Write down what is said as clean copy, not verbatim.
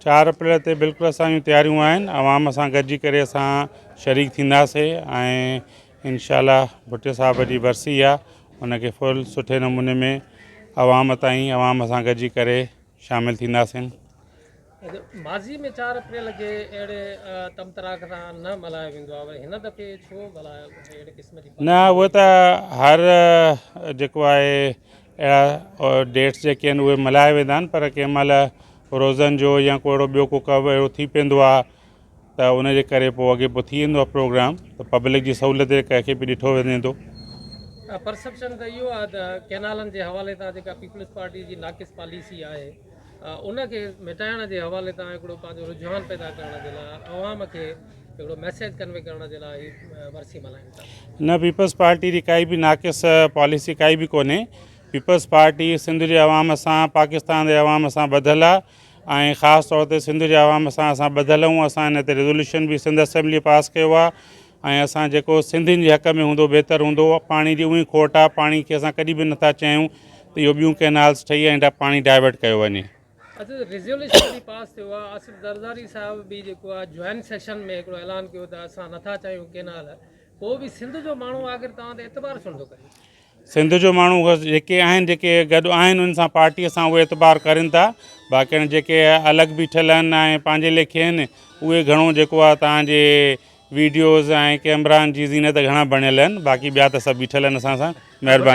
چار اپريل تي بلڪل اسان جون تياريون آهن عوام سان گڏجي ڪري اسان شريڪ ٿينداسي ۽ انشاء الله ڀٽي صاحب جي ورسي آ ان کي فل سٺي نموني ۾ عوام تائين عوام سان گڏجي ڪري شامل ٿينداسين. ماضي ۾ چار اپريل کي اهڙي طمطراق سان نه ملهايو ويندو آهي وري هن دفعي ڇو ڀلا اهڙي قسم جي نه اهو ته هر جيڪو آهي اهڙا ڊيٽس جيڪي آهن اهي ملهايا ويندا آهن پر ڪنهن مهل روزن جو يا ڪو اهڙو ٻيو ڪو ڪو اهڙو ٿي پوندو آهي ته ان جي ڪري پوء اڳي پوء ٿي ويندو آهي پروگرام ته پبلڪ جي سهولت جي ڪري به ڏٺو وڃي ٿو. پرسپشن ته اهو آهي ته ڪئنالن جي حوالي سان جيڪا پيپلز پارٽي جي ناقص پاليسي آهي ان کي مٽائڻ جي حوالي سان هڪڙو پنهنجو رجحان پيدا ڪرڻ جي لاء عوام کي هڪڙو ميسيج ڪنوي ڪرڻ جي لاء هي ورسي ملهائين ٿا. نه پيپلز پارٽي جي ڪائي به ناقص پاليسي ڪائي به ڪونهي پيپلز پارٽي سنڌ جي عوام سان پاڪستان جي عوام سان ٻڌل آ ۽ خاص طور تي سنڌ جي عوام سان اسان ٻڌل آهيون اسان ان تي ريزوليوشن به سنڌ اسيمبلي پاس ڪيو آ ۽ اسان جيڪو سنڌين جي حق ۾ هوندو بهتر هوندو پاڻي جي اونهي کوٽ آ پاڻي کي اسان ڪڏهن به نٿا چاهيون ته اهو ٻيون ڪئنالز ٺهي ۽ پاڻي ڊائيورٽ ڪيو وڃي. اچ ريزوليوشن به پاس ٿيو آ آصف زرداري صاحب به جيڪو آ جوائنٽ سيشن ۾ هڪڙو اعلان ڪيو ته اسان نٿا چاهيون ڪئنال پوء به سنڌ جو ماڻهو آخر توهان تي اعتبار ڇو نٿو ڪري. سنڌ جو ماڻهو جيڪي آهن جيڪي گڏ آهن انهن سان پارٽي سان اهي اعتبار ڪرين ٿا باقي هاڻي جيڪي الڳ بيٺل آهن ۽ پنهنجي ليکي آهن اهي گهڻو جيڪو آهي توهان جي ويڊيوز ۽ ڪيمرائن جي زينت گهڻا بڻيل آهن باقي ٻيا ته سڀ بيٺل آهن اسان سان مهرباني.